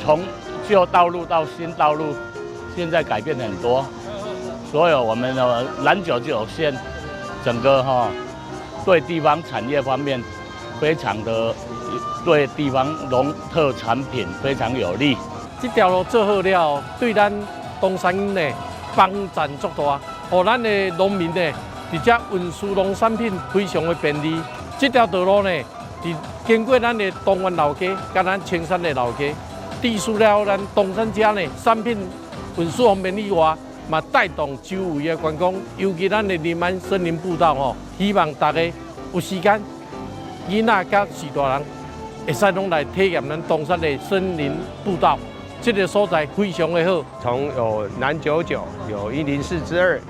從舊道路到新道路，現在改變很多。所有我們的南99線，整個哈對地方產業方面非常的對地方農特產品非常有利。這條路做好了，對咱東山呢幫助足大，予咱的農民呢，佇遮運輸農產品非常的便利。這條道路呢，佇經過咱的東園老街，佮咱青山的老街，除了咱東山遮呢產品運輸方便以外，嘛帶動周圍的觀光，尤其咱的林安森林步道吼，希望大家有時間，囡仔佮序大人會使攏來體驗咱東山的森林步道，這個所在非常的好。從有南99，有104之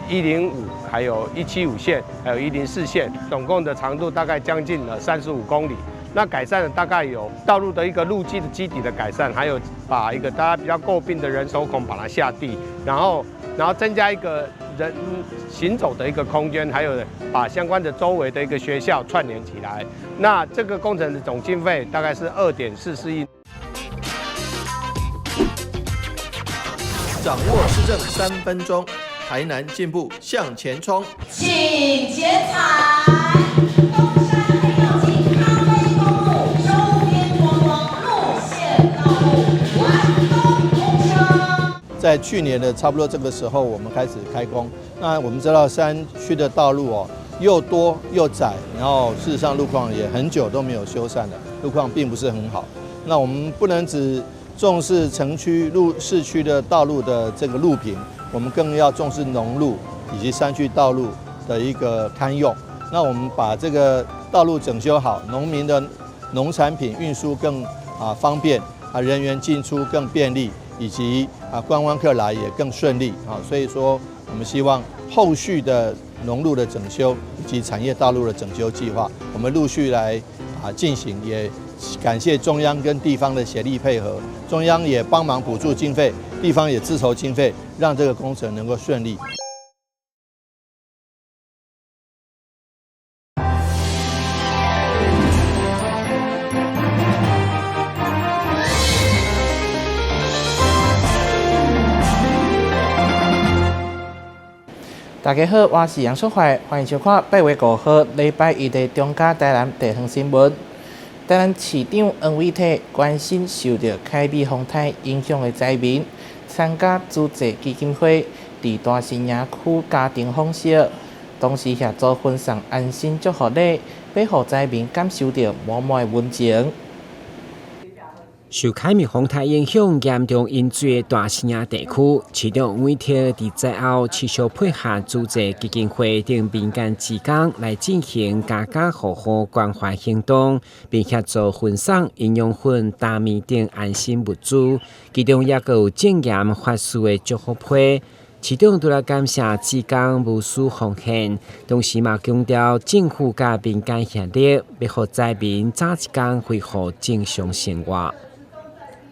2，105，還有175線，還有104線，總共的長度大概將近了35公里。那改善了大概有道路的一個路基的基底的改善，還有把一個大家比較詬病的人手孔把它下地，然後增加一個人行走的一個空間，還有把相關的周圍的一個學校串聯起來。那這個工程的總經費大概是2.44億。掌握市政3分鐘，台南進步向前衝。請剪彩。東山黑曜金咖啡公路周邊觀光路線道路完工通車。在去年的差不多這個時候，我們開始開工。那我們知道山區的道路哦，又多又窄，然後事實上路況也很久都沒有修繕了，路況並不是很好。那我們不能只重視城區路、市區的道路的這個路平，我們更要重視農路以及山區道路的一個堪用。那我們把這個道路整修好，農民的農產品運輸更方便啊，人員進出更便利，以及觀光客來也更順利啊。所以說，我們希望後續的農路的整修以及產業道路的整修計劃，我們陸續來進行，也感謝中央跟地方的協力配合，中央也幫忙補助經費，地方也自籌經費，讓這個工程能夠順利。大家好，我是楊淑懷，歡迎收看8月5號禮拜一的中嘉台南地方新聞。台南市長黃偉哲關心受著凱美風颱影響的災民，參加慈濟基金會佇大新營區家庭訪視，同時協助分送安心祝福禮，欲予災民感受著滿滿的溫情。受凱美風颱影響嚴重淹水的大新營地區，市長黃偉哲佇災後持續配合慈濟基金會等民間志工來進行家家戶戶關懷行動，並協助分送營養粉、大麵等安心物資，其中也閣有證嚴法師的祝福批。市長除了感謝志工無私奉獻，同時嘛強調政府佮民間協力，欲予災民早一工恢復正常生活。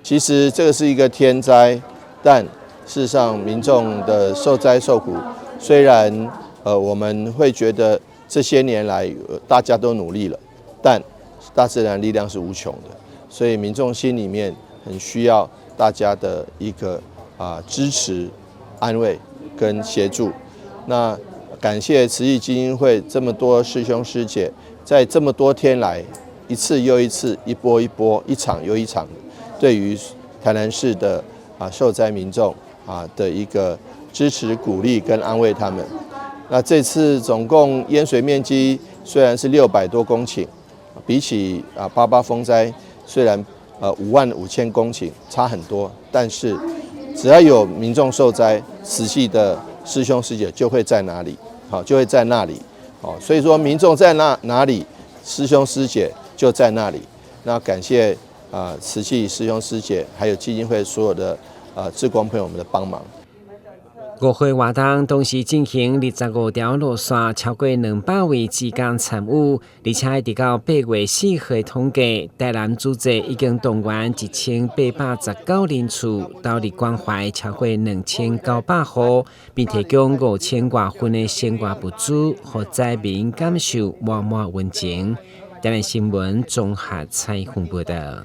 其實這個是一個天災，但事實上民眾的受災受苦，雖然我們會覺得這些年來大家都努力了，但大自然力量是無窮的，所以民眾心裡面很需要大家的一個支持、安慰跟協助。那感謝慈濟基金會這麼多師兄師姐，在這麼多天來一次又一次、一波一波、一場又一場。對於台南市的受災民眾的一個支持、鼓勵跟安慰他們。那這次總共淹水面積雖然是600多公頃，比起八八風災雖然5萬5千公頃差很多，但是只要有民眾受災，慈濟的師兄師姐就會在哪裡，好，就會在那裡，好，所以說民眾在那哪裡，師兄師姐就在那裡。那感謝慈濟師兄師姐，還有基金會所有的志工朋友們的幫忙。5號活動同時進行25條路線，超過200位志工參與，而且直到8月4號統計，台南慈濟已經動員1819人次，投入關懷超過2900戶，並提供5000外份的生活物資，予災民感受滿滿溫情。台南新聞綜合採訪報道。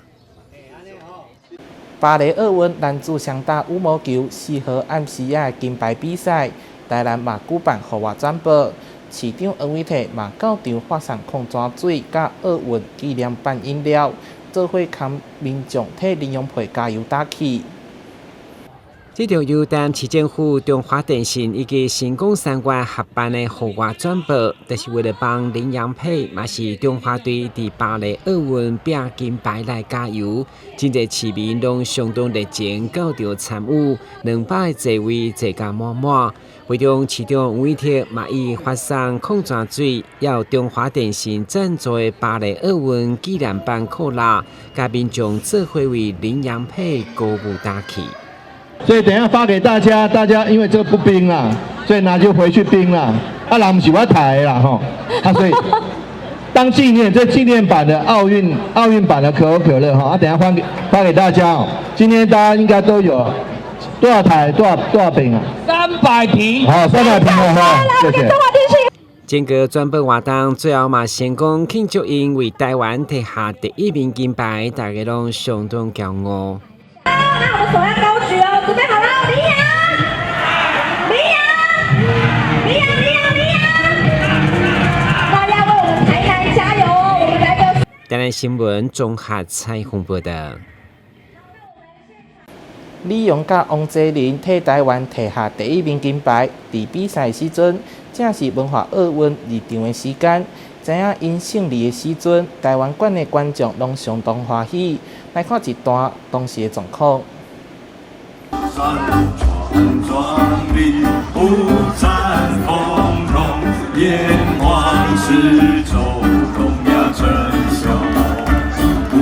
巴黎奧運男子雙打羽毛球4號暗時仔的金牌比賽，台南嘛舉辦戶外轉播，市長黃偉哲嘛到場發送礦泉水佮奧運紀念版飲料，做伙共民眾替麟洋配加油打氣。這場由台南市政府、中華電信以及神岡三月合辦的戶外轉播，就是為了幫麟洋配，嘛是中華隊佇巴黎奧運拚金牌來加油。真濟市民攏相當熱情到場參與，200個座位坐甲滿滿。會中市長黃偉哲嘛伊發送礦泉水，也有中華電信贊助的巴黎奧運紀念版可樂，佮民眾做伙為麟洋配鼓舞打氣。所以等下發給大家，大家因為這個不冰啦，所以拿就回去冰啦。啊，人毋是我刣的啦吼，啊所以當紀念，這紀念版的奧運版的可口可樂哈，啊等下發給大家哦。今天大家應該都有多少台多少多少瓶啊？300瓶。好，300瓶了哈，謝謝。整個轉播活動最後嘛成功慶祝𪜶為台灣摕下第一面金牌，大家攏相當驕傲。那我們手要高舉哦，準備好了，麟洋，麟洋，麟洋，麟洋，麟洋！大家為我們台南加油哦！我們來個。台南新聞綜合採訪報道。李洋佮王齊麟替台灣摕下第一面金牌，佇比賽時陣，正是文化奧運入場的時間。知影𪜶勝利的時陣，台灣館的觀眾攏相當歡喜。來看一段當時的狀況。壯麗，物產豐榮，炎黃四周，東亞稱雄，不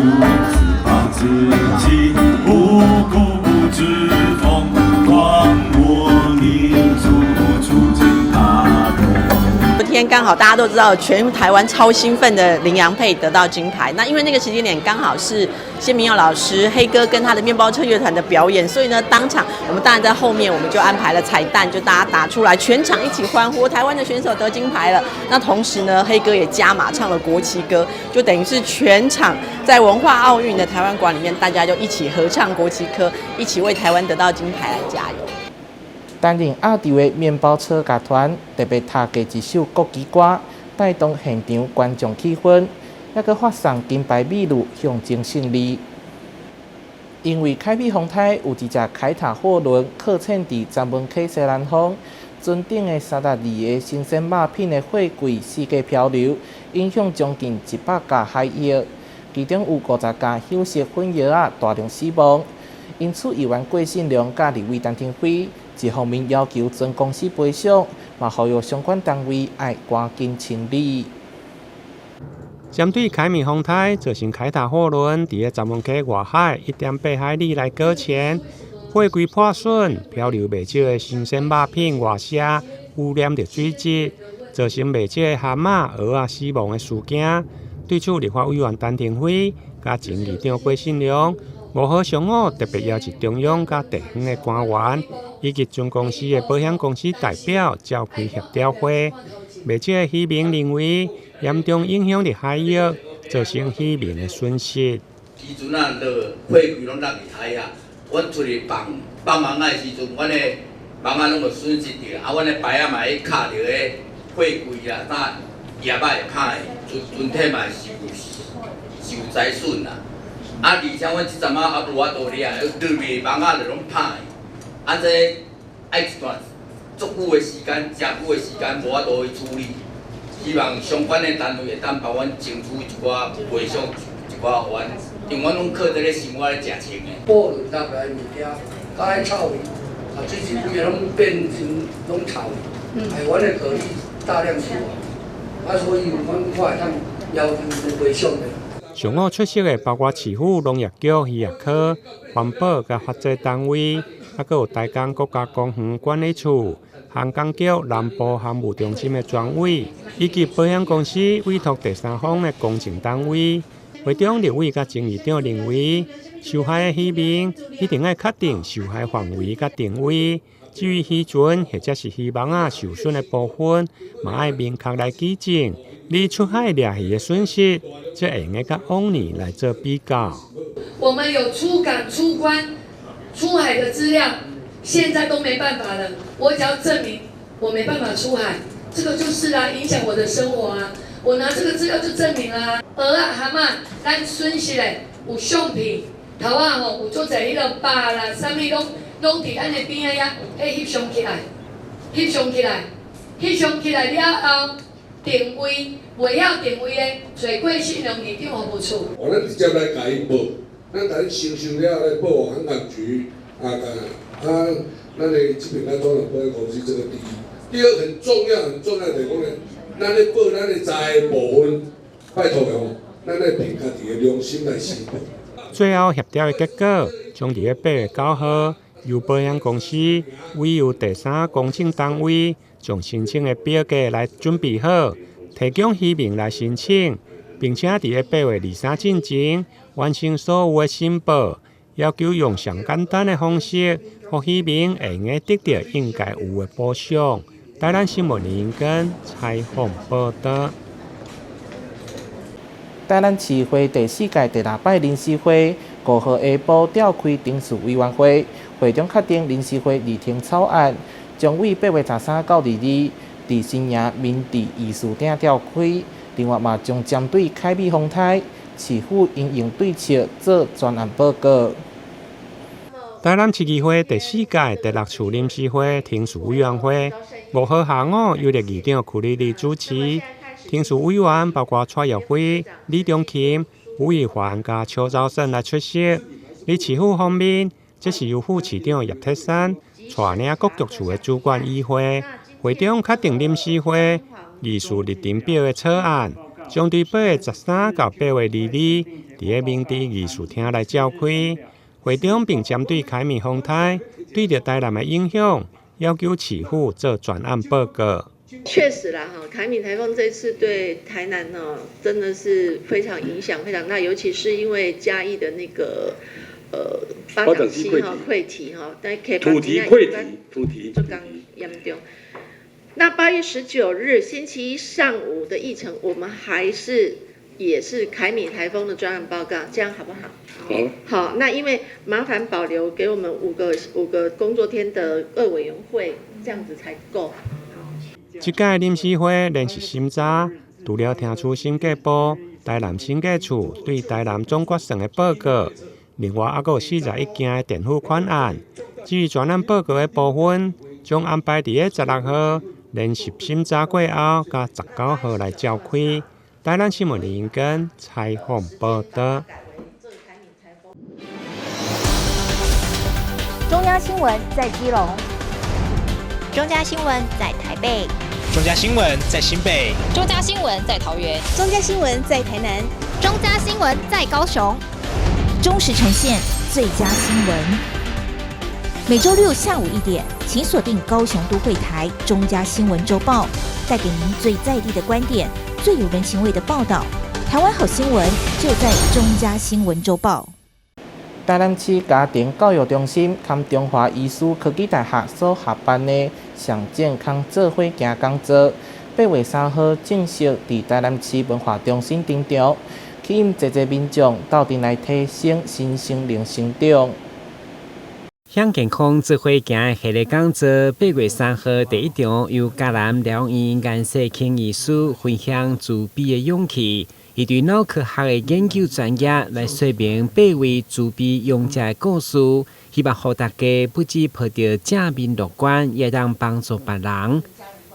自暴自棄，不固步自封，忘我民族，促進大同。昨天剛好大家都知道，全台灣超興奮的麟洋配得到金牌。那因為那個時間點剛好是謝銘祐老師黑哥跟他的麵包車樂團的表演，所以呢，當場我們當然在後面我們就安排了彩蛋，就大家打出來，全場一起歡呼，台灣的選手得金牌了。那同時呢，黑哥也加碼唱了國旗歌，就等於是全場在文化奧運的台灣館裡面，大家就一起合唱國旗歌，一起為台灣得到金牌來加油。擔任壓軸的麵包車樂團特別彈過一首國旗歌，帶動現場觀眾氣氛，猶閣發送金牌美女象徵勝利。因為凱美風颱有一隻凱塔貨輪擱淺佇鄒文溪西南方，船頂的32個新鮮肉品的貨櫃四界漂流，影響將近100架海域，其中有50架香色粉蚵仔大量死亡。因此，議員郭信良佮立委陳亭妃一方面要求船公司賠償，嘛呼籲相關單位愛趕緊清理。針對凱美風颱造成凱塔貨輪佇咧鄒文溪外海1.8海里來擱淺，貨櫃破損，漂流袂少的新鮮肉品外瀉，污染著水質，造成袂少的蚶仔、蚵仔死亡的事件。對此，立法委員陳亭妃佮前議長郭信良5號上午特別邀集中央佮地方的官員，以及船公司的保險公司代表召開協調會。袂少的漁民認為，嚴重影響著海域，造成漁民的損失。時陣啊，落貨櫃攏落佇海啊，阮出去放放網仔的時陣，阮的網仔攏會損失著，啊，阮的排仔嘛會卡著彼貨櫃啊，啥葉仔會歹，船船體嘛會受災損啦。啊，而且阮這陣仔猶無法度掠，落去網仔就攏歹，啊，這愛一段足久的時間，誠久的時間無法度去處理。希望相關的單位會當幫阮爭取一寡賠償，一寡予阮，因為阮攏靠這个生活咧食穿的。貨輪落來物件，佮彼臭味，啊，水質規个攏變成攏臭，害阮的蛤蜊大量死亡，啊，所以阮看會當要求有賠償的。上午出席的包括市府農業局漁業科、環保佮發展單位，猶閣有台江國家公園管理處、航港局南部航務中心的專委，以及保險公司委託第三方的公證單位。會中立委佮前議長認為，受害的漁民一定愛確定受害範圍佮定位。至於漁船或者是漁網仔受損的部分，嘛愛明確來舉證。你出海掠魚的損失，才會用得佮往年來做比較。我們有出港、出關、出海的資料，現在都沒辦法了。我只要證明我沒辦法出海，這個就是啦，影響我的生活啊。我拿這個資料就證明啦。蚵仔、蛤蟆，咱損失的有相片，頭仔吼有足濟彼个肉啦，啥物攏攏佇咱的邊仔遐，彼翕相起來，翕相起來，翕相起來了後，定位袂曉定位的，揣貴姓梁議長服務處。哦，咱直接來共伊報，咱共伊收收了來報航港局，啊啊，咱的這邊咱總統保險公司這個第一，第二很重要很重要就是講呢，咱咧報咱的財部分，拜託的吼，咱愛憑家己的良心來申報。最後協調的結果，將佇咧8月9號，由保險公司委由第三公證單位將申請的表格來準備好，提供漁民來申請，並且佇咧8月23進前完成所有的申報，要求用上簡單的方式，予漁民會用得著應該有的補償。台南新聞林根採訪報導。台南市會第四屆第六擺臨時會5號下晡召開程序委員會，會中確定臨時會議程草案，將於8月13到22佇新營明治議事廳召開。另外嘛，將針對凱米風颱市府因應對策做專案報告。台南市議會第四屆第六次臨時會程序委員會5號下午由議長屈麗麗主持。程序委員包括蔡玉輝、李中琴、吳以環佮邱昭勝來出席。佇市府方面，這是由副市長葉鐵山帶領各局處的主管與會。會中確定臨時會議事日程表的草案，將佇8月13到8月22，佇咧明治議事廳來召開。會中並針對凱米風颱對著台南的影響，要求市府做專案報告。確實啦，哈，凱米颱風這次對台南呢，真的是非常影響非常大，尤其是因為嘉義的那個發展區哈潰堤哈，但土堤潰堤，土堤就剛嚴重。那8月19日星期一上午的議程，我們還是也是凱米颱風的專案報告，這樣好不好？好。好，那因為麻煩保留給我們五個工作天的各委員會，這樣子才夠。這屆臨時會連續審查，除了聽取審計部、台南審計處對台南總決算的報告，另外猶閣有41件的墊付款案。至於專案報告的部分，將安排佇咧16號連續審查過後，佮19號來召開。台南新聞林根採訪報導。中央新聞在基隆，中嘉新聞在台北，中嘉新聞在新北，中嘉新聞在桃園，中嘉新聞在台南，中嘉新聞在高雄。忠實呈現最佳新聞。每週六下午1點，請鎖定高雄都會台中嘉新聞週報，帶給您最在地的觀點，最有人情味的報道。台灣好新聞就在中嘉新聞週報。台南市家庭教育中心佮中華醫事科技大學所合辦的上健康做伙行講座，8月3號正式佇台南市文化中心登場，吸引濟濟民眾鬥陣來提升身心靈成長。向健康做伙行的系列講座，8月3號第一場由嘉南療養院顏世慶醫師分享自卑的勇氣，伊對腦科學的研究專業來說明八位自卑勇者的故事，希望予大家不只抱著正面樂觀，也當幫助別人。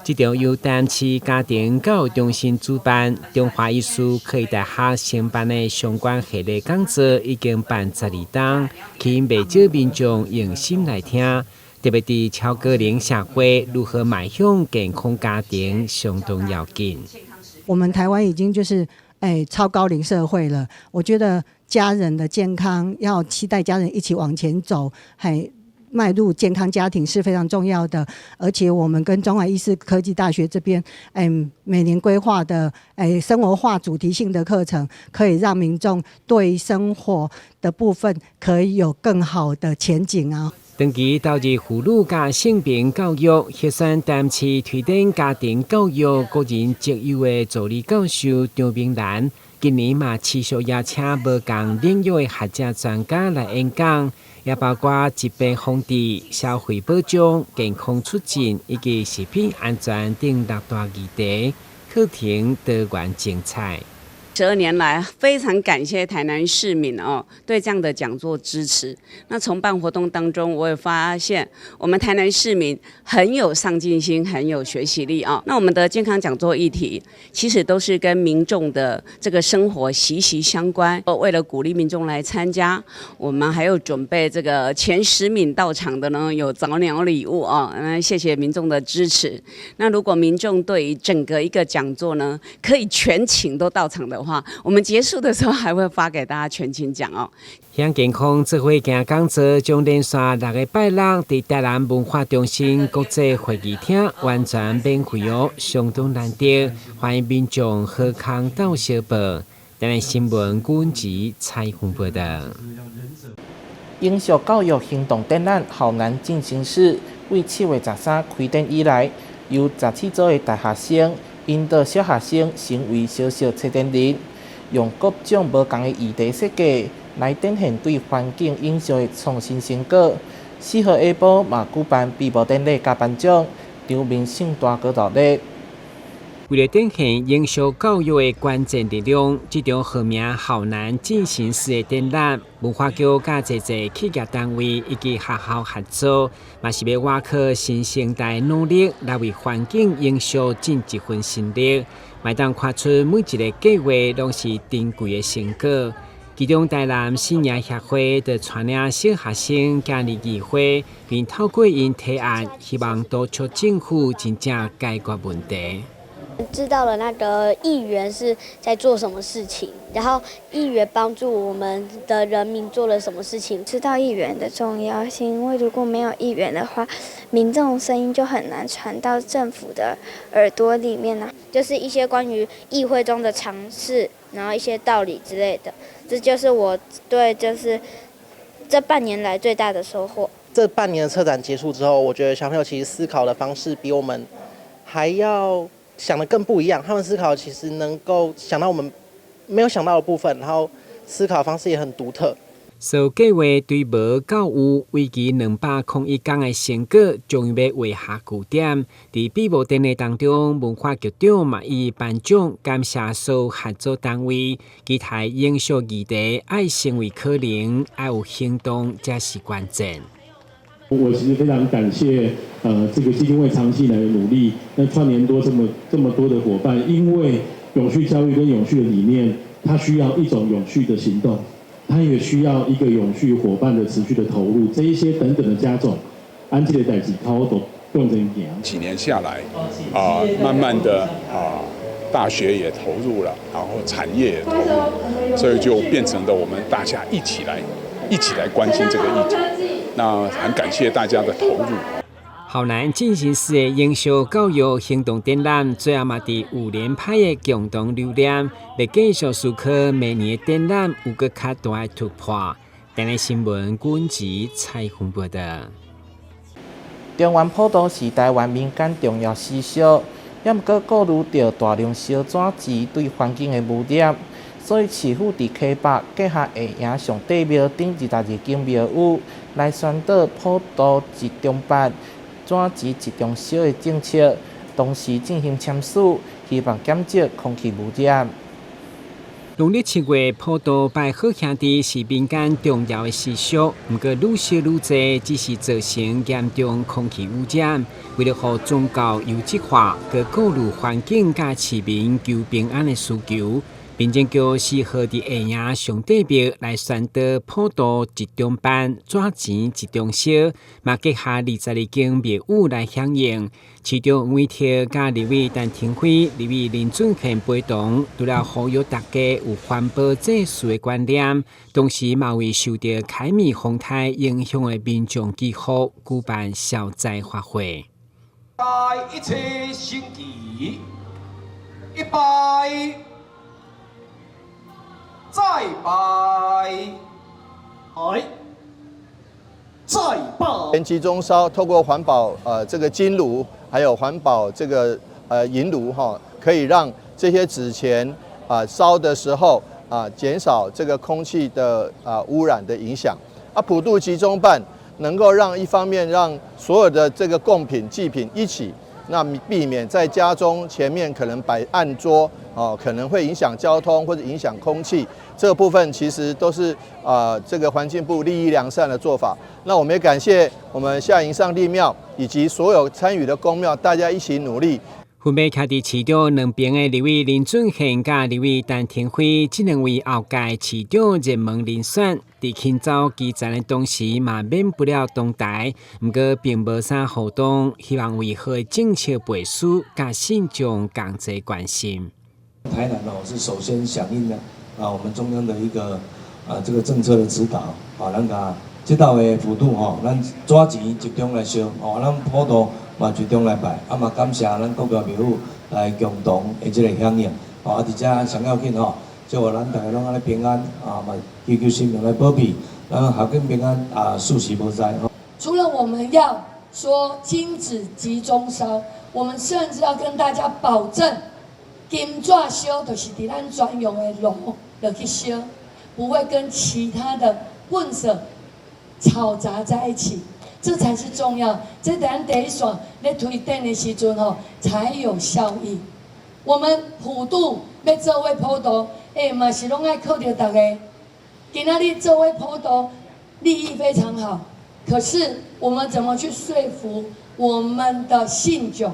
這場由台南市家庭教育中心主辦，中華醫事科技大學承辦的相關系列講座已經辦12冬，吸引袂少民眾用心來聽。特別佇超高齡社會，如何邁向健康家庭，相當要緊。我們台灣已經就是超高齡社會了，我覺得家人的健康要期待家人一起往前走，還邁入健康家庭是非常重要的，而且我們跟中華醫事科技大學這邊，每年規劃的生活化主題性的課程，可以讓民眾對生活的部分可以有更好的前景啊。長期投入婦女佮性平教育，獲選台南市推展家庭教育個人績優的助理教授張明蘭，今年嘛持續邀請無仝領域的學者專家來演講，也包括疾病防治、消費保障、健康促進以及食品安全等六大議題，課程多元精彩。 12年來，非常感謝台南市民哦，對這樣的講座支持。那從辦活動當中，我也發現我們台南市民很有上進心，很有學習力啊。那我們的健康講座議題，其實都是跟民眾的這個生活息息相關。為了鼓勵民眾來參加，我們還有準備這個前10名到場的呢，有早鳥禮物啊。那謝謝民眾的支持。那如果民眾對於整個一個講座呢，可以全勤都到場的話，我們結束的時候還會發給大家全勤獎哦。向健康做伙行講座將連續六个拜六佇台南文化中心國際會議廳完全免費哦，相當難得，歡迎民眾好康鬥相報。台南新聞阮子采訪報道。永續教育行動展覽好南進行式，為7月13開展以來，由17組的大學生引導小學生成為小小策展人，用各種無仝的議題設計來展現對環境永續的創新成果。4號下晡嘛舉辦閉幕典禮佮頒獎，場面盛大閣熱烈。為了展現永續教育的關鍵力量，這場號名好南進行式的展覽，文化局佮濟濟企業單位以及學校合作，嘛是欲倚靠新生代努力來為環境永續盡一份心力。會當看出每一个計劃攏是珍貴的成果。其中，台南生涯協會就帶領小學生行入議會，並透過𪜶提案，希望督促政府真正解決問題。知道了那個議員是在做什麼事情，然後議員幫助我們的人民做了什麼事情。知道議員的重要性，因為如果沒有議員的話，民眾聲音就很難傳到政府的耳朵裡面呢。就是一些關於議會中的常識，然後一些道理之類的，這就是我對就是這半年來最大的收穫。這半年的策展結束之後，我覺得小朋友其實思考的方式比我們還要想得更不一樣，他們思考其實能夠想到我們沒有想到的部分，然後思考方式也很獨特。所計劃對無到有，為期201天的成果，終於欲畫下句點。佇閉幕典禮當中，文化局長嘛以頒獎感謝所有合作單位，期待永續議題愛成為可能，愛有行動才是關鍵。我其實非常感謝，這個基金會長期以來的努力，那串聯多這麼多的夥伴，因為永續教育跟永續的理念，它需要一種永續的行動，它也需要一個永續夥伴的持續的投入，這一些等等的加總，按這個代誌靠都共振行。幾年下來，啊，慢慢的啊，大學也投入了，然後產業也投入，所以就變成了我們大家一起來關心這個議題。那很感謝大家的投入。好南進行式的永續教育行動展覽，最後嘛佇五連拍的共同留念，欲繼續思考明年的展覽有閣較大的突破。台南新聞阮子采訪報道。中元普渡是台灣民間重要習俗，也毋過顧慮著大量燒紙錢對環境的污染，所以市府佇溪北結合下營上帝廟頂22間廟宇，來宣導普渡一中辦、紙錢一中燒的政策，同時進行簽署，希望減少空氣污染。農曆7月普渡拜好兄弟是民間重要的習俗，毋過愈燒愈濟，只是造成嚴重空氣污染。為了予宗教優質化，閣顧慮環境佮市民求平安的需求，民政局4號佇下營上帝廟來宣導普渡一中辦，紙錢一中燒，嘛結合22間廟宇來響應。市長委託佮立委陳亭妃、立委林俊憲陪同，除了呼籲大家有環保祭祀的觀念，同時嘛為受著凱米風颱影響的民眾祈福，舉辦消災法會。一切升旗，一拜，再拜，來，再拜。錢集中燒，透過環保這個金爐，還有環保這個銀爐哈，可以讓這些紙錢燒的時候減少這個空氣的污染的影響。普渡集中辦能夠讓一方面讓所有的這個貢品祭品一起，那避免在家中前面可能擺案桌哦，可能會影響交通或者影響空氣。這個部分其實都是這個環境部立意良善的做法。那我們也感謝我們下營上帝廟以及所有參與的宮廟，大家一起努力。分別徛佇市長兩邊的立委林俊憲佮立委陳亭妃，這兩位後屆市長熱門人選，佇行走基層的同時，嘛免不了同台，毋過並無啥互動，希望為好的政策背書，佮信眾共齊關心。台南哦是首先響應的我們中央的一個這個政策的指導，咱共這道的普渡吼，咱紙錢集中來燒，哦，咱普渡嘛集中來拜，嘛感謝咱各個廟宇來共同的這個響應，佇遮上要緊吼，祝予咱大家攏按呢平安，嘛祈求神明來保庇，咱合境平安，四時無災。除了我們要說金紙集中燒，我們甚至要跟大家保證，金紙燒就是佇咱專用的爐落去燒，不會跟其他的糞掃炒雜在一起。這才是重要。這等第一線咧推展的時陣吼，才有效益。我們普渡欲做伙普渡，嘛是攏愛靠著大家。今仔日做伙普渡，利益非常好，可是我們怎麼去說服我們的信眾？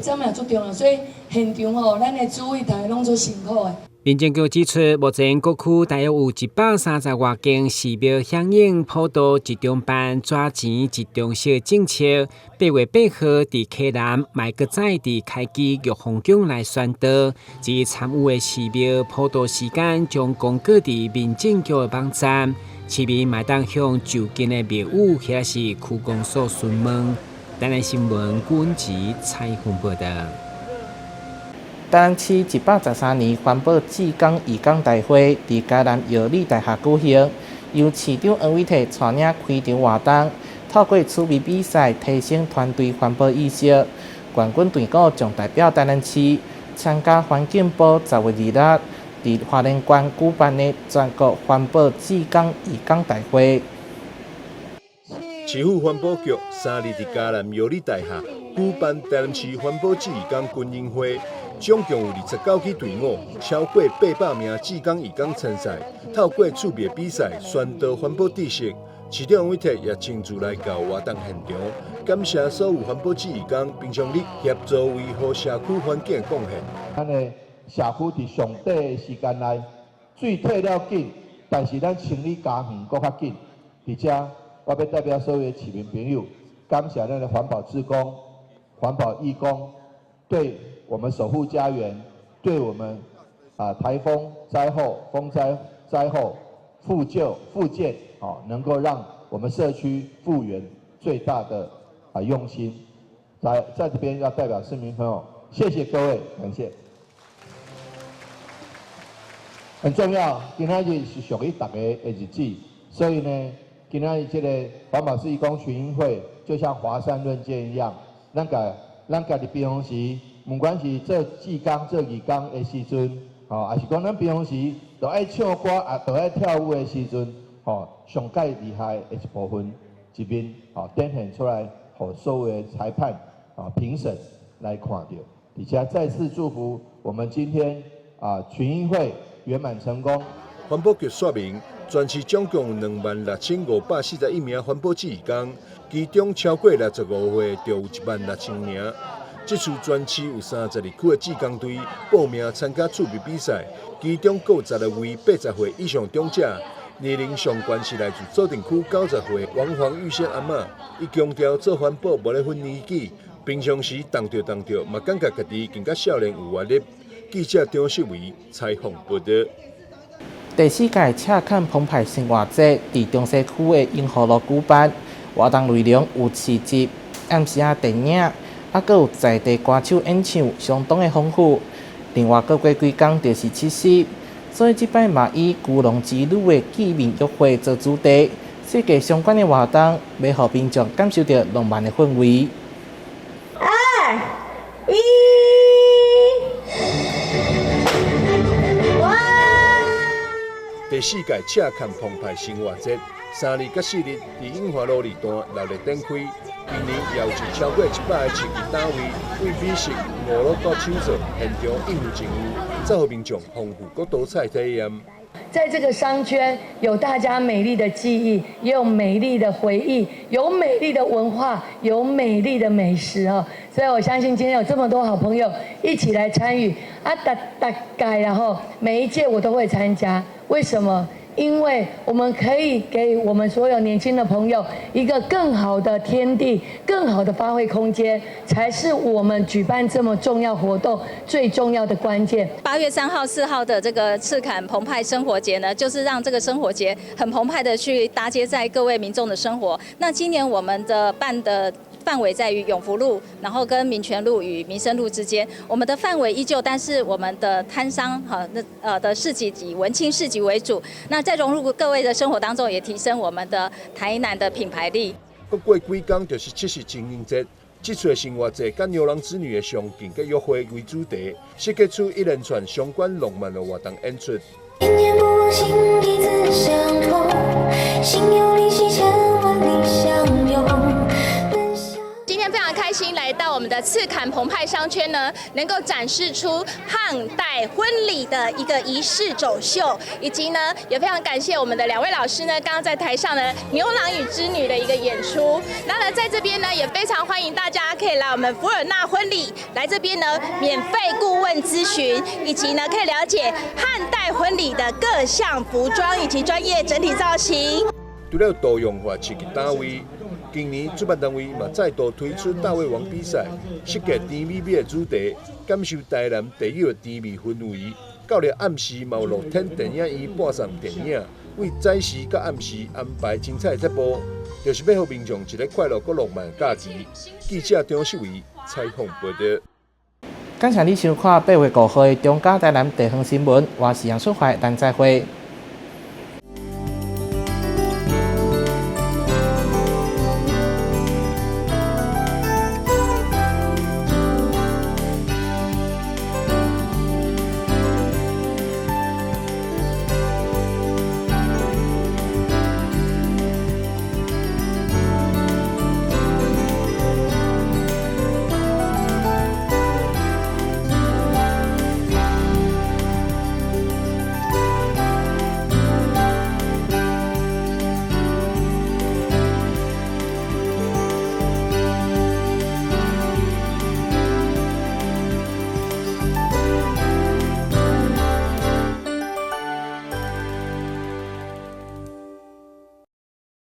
這嘛足重要。所以現場吼，咱的主委大家攏足辛苦的。民政局指出，目前各區大約有130外間寺廟響應普渡集中辦紙錢集中燒政策。8月8號佇溪南，嘛閣再佇開基玉皇宮來宣導。至於參與的寺廟普渡時間將公告佇民政局的網站，市民嘛會當向就近的廟宇或者是區公所詢問。台南新聞郭文吉採訪報導。台南市113年環保志工義工大會佇嘉南藥理大廈舉行，由市長黃偉哲帶領開場活動，透過趣味比賽提升團隊環保意識。冠軍隊伍將代表台南市參加環境部10月26佇花蓮縣舉辦的全國環保志工義工大會。市府環保局3日佇嘉南藥理大廈舉辦台南市環保志工群英會。總共有29支隊伍，超過800名志工義工參賽。透過趣味比賽，宣導環保知識。市長黃偉哲也親自來到活動現場，感謝所有環保志義工平常日協助維護社區環境的貢獻。咱的社區佇上短的時間內，水退了緊，但是咱清理家園閣較緊。佇遮，我欲代表所有的市民朋友，感謝咱的環保志工、環保義工，對我們守護家園，對我們颱風災後、風災災後復舊復建，能夠讓我們社區復原最大的用心，在這邊要代表市民朋友，謝謝各位，感謝。很重要，今仔日是屬於大家的日子，所以呢，今仔日這個環保志工群英會，就像華山論劍一樣，咱家己平常時，不管是做志工、做義工的時陣，還是講咱平常時都愛唱歌啊，都愛跳舞的時陣，上蓋厲害的一部分一面，展現出來，予所有的裁判、評審來看著。而且再次祝福我們今天群英會圓滿成功。環保局說明，全市總共有26,541名環保志義工，其中超過65歲就有16,000名。這次全市有32區的志工隊報名參加趣味比賽，其中各有16位80歲以上長者，年齡上懸是來自左鎮區90歲王黃玉仙阿嬤。伊強調做環保無咧分年紀，平常時動著動著，嘛感覺家己更加少年有活力。記者張秀維採訪報導。第四屆赤崁澎湃生活節佇中西區的永和路舉辦，活動內容有市集、暗時仔電影，閣有在地歌手演唱，相當的豐富。另外，閣過幾工就是七夕，所以這擺嘛以龜壠之旅的紀念約會做主題，設計相關的活動，欲予民眾感受著浪漫的氛圍。 2、1。第四屆赤崁澎湃生活節，3日佮4日佇永華路二段熱烈展開。今年也有超過100个市集單位，對美食、娛樂到手作，現場應有盡有，造予民眾豐富閣多彩體驗。在這個商圈，有大家美麗的記憶，也有美麗的回憶，有美麗的文化，有美麗的美食哦。所以我相信今天有這麼多好朋友一起來參與啊，逐逐屆然後每一屆我都會參加。為什麼？因為我們可以給我們所有年輕的朋友一個更好的天地，更好的發揮空間，才是我們舉辦這麼重要活動最重要的關鍵。 8月3號、4號的這個赤崁澎湃生活節呢，就是讓這個生活節很澎湃的去搭接在各位民眾的生活。那今年我們的辦的範圍在於永福路，然後跟民權路與民生路之間，我們的範圍依舊，但是我們的攤商哈那的市集以文青市集為主，那在融入各位的生活當中，也提升我們的台南的品牌力。閣過幾工就是七夕情人節，這次的生活節佮牛郎織女的相見佮約會為主題，設計出一連串相關浪漫的活動演出。心彼此相通，心有靈犀，千萬里相擁。今天非常開心來到我們的赤崁澎湃商圈呢，能夠展示出漢代婚禮的一個儀式走秀，以及呢也非常感謝我們的兩位老師呢，剛剛在台上呢牛郎與織女的一個演出。那呢在這邊呢也非常歡迎大家可以來我們福爾納婚禮來這邊呢免費顧問諮詢，以及呢可以了解漢代婚禮的各項服裝以及專業整體造型。除了多樣化市集單位，今年主辦單位嘛再度推出大胃王比賽，設計甜美美的主題，感受台南特有的甜味氛圍。到了暗時，嘛有露天電影院播送電影，為早時佮暗時安排精彩節目，就是欲予民眾一個快樂閣浪漫的假期。記者張秀維採訪報導。感謝你收看8月5號的中嘉台南地方新聞，我是楊淑懷，咱再會。